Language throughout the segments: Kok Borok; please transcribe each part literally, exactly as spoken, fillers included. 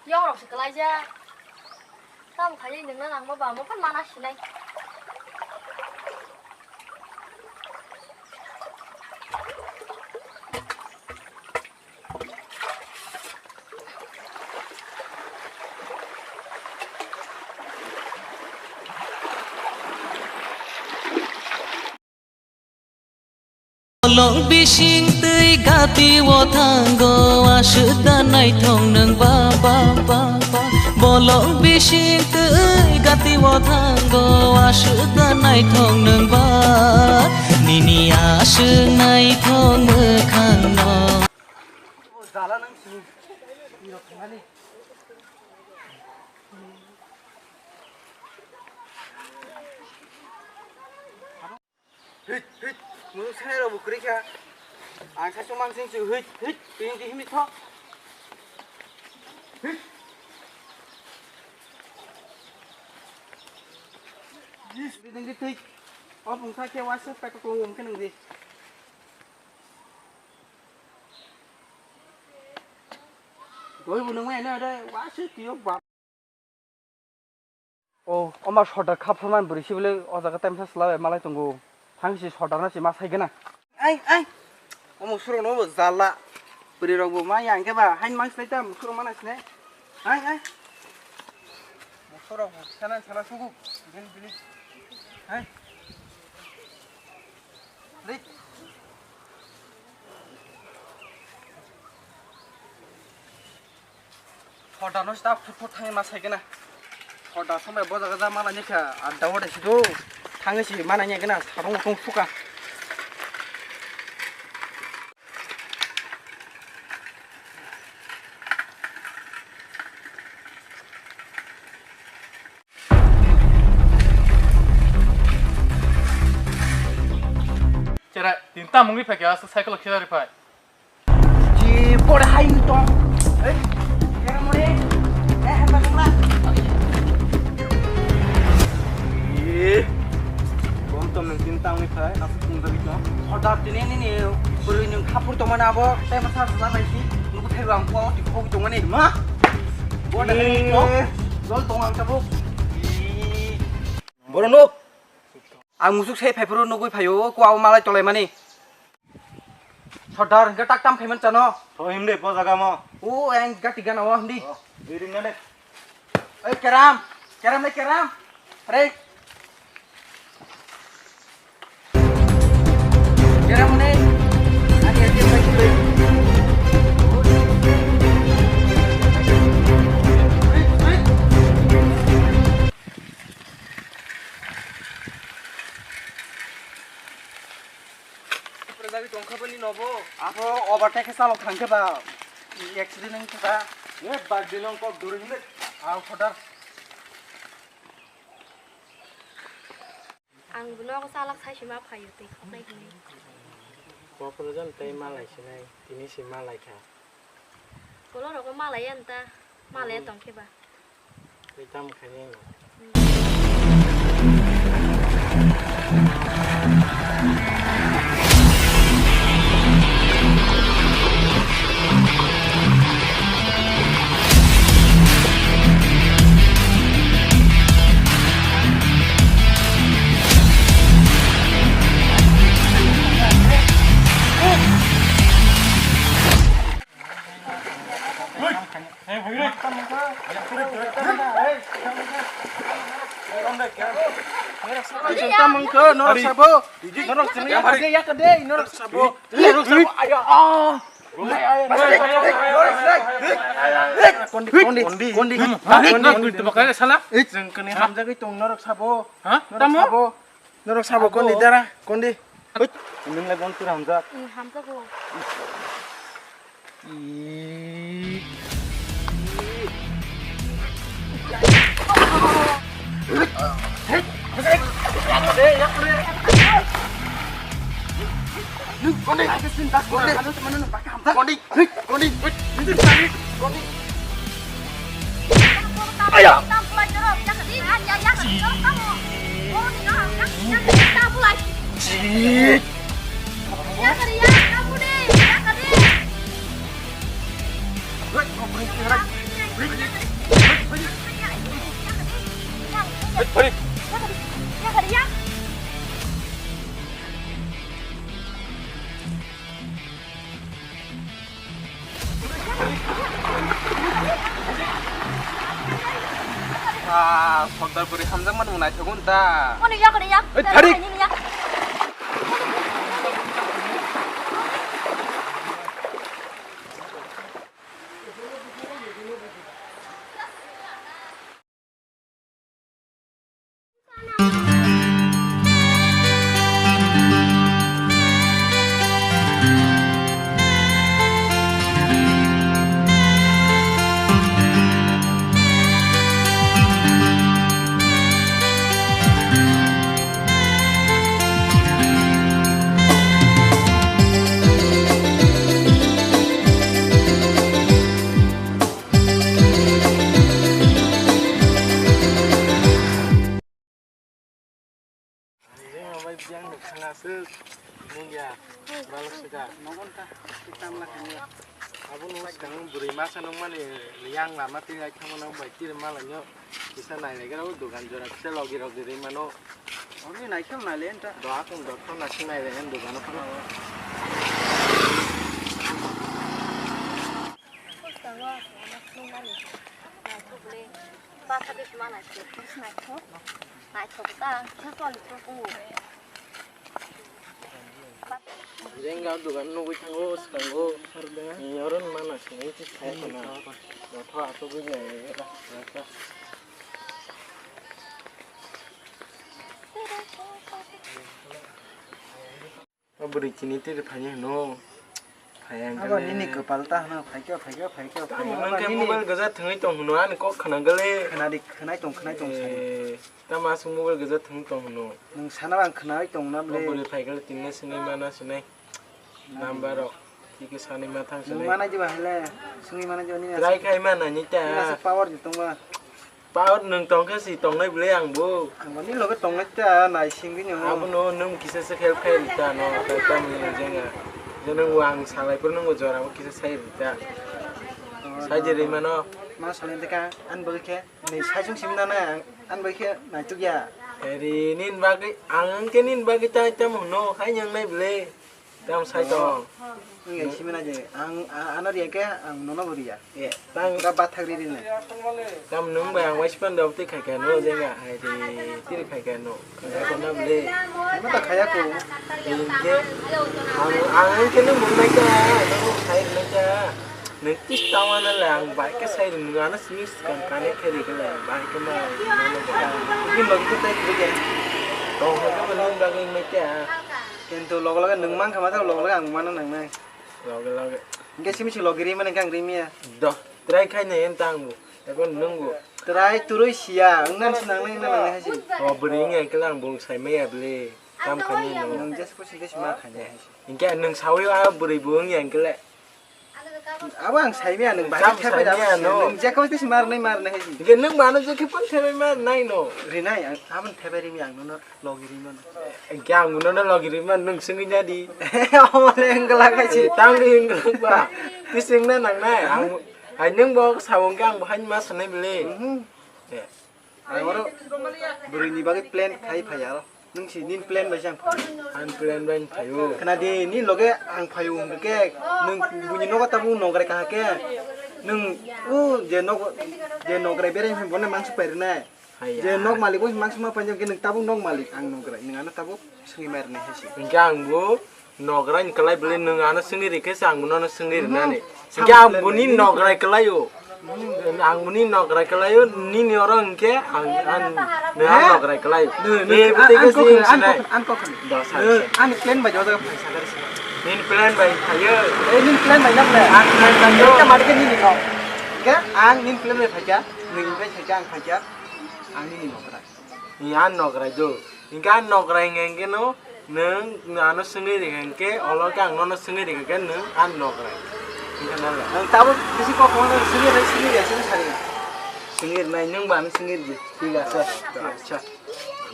Yong rok se kwlaijak. Tamo khainai nwngno nangma ba, mo phano mana sinai. Bolong bising twi gati o thango, aswk da naithok nwng ba, ba, ba, ba. Bolong bising twi gati o thango, aswk da naithok nwng ba. Nini aswk naithok mwkhang no. Hit, hit, mung sai rok bukri kha. Ang sa sumang sing su hit, hit, ping di himi tho. Hit. Yes, di ding di tui. O bung sa ke wa se pa ko ko um ke nang di. Doi bu nang mai na de wa se ti o ba. O, oma sordar kha phurman bwrwi si bwle o jaga time sa swlaibai malai tongo. Thang si sordar no si ma sai gana. Ai, ai. Omo surok no bo jala. Bwrwi rok bo ma yang khe ba hain mang slai tam surok mana sine. Ai, ai. Surok bo sana sana sugu. Bili, bili. Ai. Rik. Sordar no sta phut phut thangwi ma sai gana. Sordar song bai bo jaga ja mana ni kha adda ode sido. Thangwi si mana ni gana sarong tong suka. Chera, tin ta mungwi phai kha, aswk cycle khila ri phai. Ji, bore hai ni tong. Ei, kera more. Eh, hamba kongla. Ih, bom tom nang tin ta mungwi phai, aswk tong jagwi tong. Sordar tini nini, bwrwi nwng khapur tongmani abo, tei masa sala bai si, nugo thaibo ang kok, kok tongmani. Ma? Bore hai ni tong. Ih. Jol tong ang tabuk. Ih. Boro nuk. Ang musuk se phaiphuru nugui phaio, kua o malai tolai mani. Sordar, hingke tak tam khaiman chano. Tho himde, po jaga mo. O, ang gati gana o, hindi. Oh, dui ring nane. Ei, keram, keram le, keram. Rei. Keram ne. Ani, ani, rei, rei. Pura jagwi tongkha bani nobo. Abo overtake khe chalok thangkhe ba accident wngkhe ba. Ye bike dilong kok duri hinwi. Au khodar. Ang bo nogo chalak sai se ma phaio tei khoknai hinwi. Kokorojan tei malai sinai, tini se malai kha. Kolorok malai ya nta, malai ya tongkhe ba. Tei tamo khainai no. Norok sabo, norok sabo, norok sabo, aya, ah. Kondi, kondi, kondi, kondi. Kondi, kondi. Jeng kani hamjagwi tong norok sabo. Ha? Norok sabo. Norok sabo kondi dara, kondi. Hoi, nung le bon pura hamjak. Hamjago. Kondi, kondi, kondi, kondi. Aya. Ah, Sordar bwrwi hamjakmani bo naithogo ta. Oy, tharik. Ani bai biyang ni khanga se nungya balok sika. Nogon ta tikam la khanya. Abo nung sikang bwrwi masa nung mani yang lama twi lai thangma nang bai tiri mala nyo kisa nai lai gra o dogan jora kisa logi rok ri mano. Oni nai khel nai le enta. Do akung do thona sinai le en dogan o. Naithok le, batha de sima naithok, naithok, naithok ta, khe toli to ku. Jengga dogan nugwi thango, skango. Ni oron mana sini ti thai kana. Motho ato gwi ya. O bwrwi chini tiri phaini hwno. Phaiya hwnkhe abo le. Nini kwpal ta hwno, phaikhe, phaikhe, phaikhe, tamo phaikhe. Nang khe nini mobile gwja thwngwi tong hwno, ani kok khna gale. Khna di, khwnai tong, khwnai tong, sani. Eh, tamo aswk mobile gwja thwngwi tong hwno. Nwng sana ang khnaui tong na ble. O bwrwi phaikhe le tini sinai mana sinai. Nadi. Number rok. Tiki sani ma thang sinai. Nwng mana jiba hele, sungwi mana jiba nini. Try aswk, khai mana ni ta. Nini aswk power di tongba. Power nwng tongkhe si tongnai bwle ang bo. Ang bo ni loge tongnai ta, nai singwi nw. Abono nwng kisa se help khai rita no, tai tam ni jenga. Je nwng bo ang salai phuru nwng bo jora bo kisa sai rita. Oh, sai je no, ri no. Mano. Ma salai de ka, an bo khe, ni sai sung sim na na, an bo khe nai tuk ya. Eri nin bagwi, ang khe nin bagwi tai tam no, khai nyang nai bwle. Tamo sai tong. Nwng ya simi na je, ang, a-, ano riya khe ang nono bo riya. Ye, tang. Pura bathak ri ri nai. Tam nwng bai ang waisa panda obtwi khai kha no, jenga hai ri, tiri khai kha no. Khai kha na bwle. Ano ta khaya ko. Ring khe, ang, ang khe nwng bo nai kha, nwng bo sai ri nai kha. Nwng tis tawana le ang bai khe sai ri, nwng ano simi swkang connect khai ri khe le, bai khe ma, nono bo. Bini logi khe tai ri khe. Tong kha khe bo nwng bagwi nai kha. Kintu loge loge nwng mankha ma, loge loge ang mano nangnai. Loge loge. Hingke simi si loge rimani hingke ang rimiya. Do, try khai nai enta ang bo. Eko nwng bo. Try turui siya, wngnan si nangnai, wngnan nangnai hai si. O bwrwi wngya hingke le ang bo sai maya bwle. Kam khai nai no. Nwng just ko singke si ma khai nai hai si. Hingke nwng sawi a bwrwi bo wngya hingke le. Abo ang saimaya, nwng bahai thepai da, nwng jekau tei si marnai marnai hai si. Hingke nwng mano je khe pang thepai marnai no. Rinai, ang aboni thepai rimi ang nono logi rima. Hingke ang nono logi rima, nwng sungwi na di. Omo le wngla khai si. Tang ri wngla ba. Tei sungna nangnai. Ang, hai nwng bo sabo hingke ang bo hai ma sanai bele. Ang oro bwrwini bagwi plan khai phai aro. Nwng si nini plan bai se ang phai. Ani plan bai phaio. Khna di, nini loge ang phaio hwnkhe nwng buini nogo tabuk nograi kaha khe nwng o je nog, je nograi berai hwnwi bono mangsi pai rwnai. Haiya. Je nog malik bo mangsi ma pai hwnkhe nwng tabuk nog malik ang nograi. Nwng ano tabuk swngwi mai rwnai hai se. Hwnkhe ang bo Nograi ni kwlai bwle nwng ano swngwi rikhe se ang bono swngwi rwnani. Hwnkhe ang boni nograi kwlaio. Ang boni nograi kwlaio, nini oro hwnkhe ang, ang, nwng ano nograi kwlaio. Nwng, nwng, eh, bwtwi khe ang kok, ang kok, ang kok. Dos, eh, ani plan bai joto phai sadar se. Nini plan bai phaio. Eh, nini plan bai na plan. Ang plan bai. Ekta mari khe nini kok. Hwnkhe ang nini plan bai phaikha, nwng invite khaikha, ang phaikha, ang nini nograi. Ni ang nograi do. Hingke ang nograi hingke no, nwng ano swngwi rikha hingke, olo khe ang nono swngwi rikha khe nwng ang nograi. Hingke nang le. Ang tabuk bisi kok kwmano swngwi rai, swngwi rai, swngwi sari. Swngwi rinai nwng ba ano swngwi ridi. Thik ase. Acha.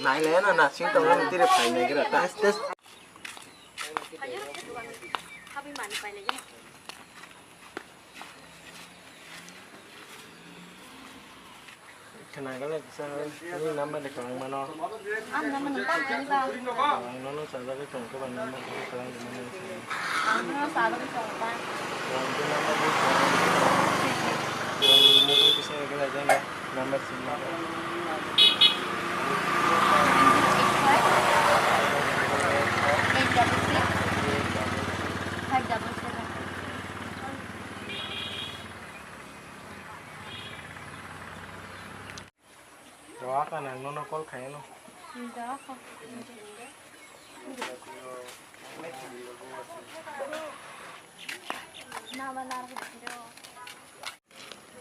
Nai le na na sing tong ani tire phai nai gira ta. Test, test. Phaio, khe dukan habwi manwi pailaiya. Khna gale kisa ni number de kwbang mano. Ang number no tang kani ba. Ang nono sajagwi tong khe ba number de kwbang mano. Ang nono sajagwi tong ba. Ang khe number de kwbang. Ang mobile kisa gale jana number sin na. Eight double six five double seven. Roaka nang nono call khaino.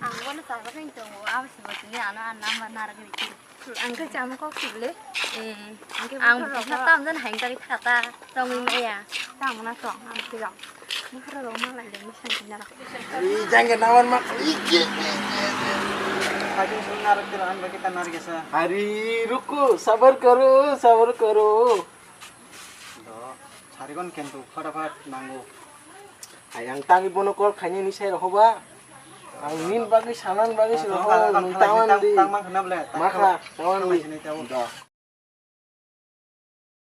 Ang bono chajak wng tongo, abo se bo tini ano ang number narwk rikhe. Ang khe chama kok sibole. Eh, ang khe ang bothor rok bisa tam jan hain tari khata tongwi maya. Tamo na tong, ang khe rok. Bothor rok ma lai le misa khe narwk. Ri jang khe nawan ma. Ri je je je je. Sajung sung narwk tira ang khe ta narwk sa. Hari ruko, sabar karo, sabar karo. Do, sarigon kentu, fatafat nango. Ayang tangwi bono call khainani sai rokho ba. Ang nin bagwi sanan bagwi se rokho, nung tawan di. Tang mang khna ble. Makha, tawan di. Do.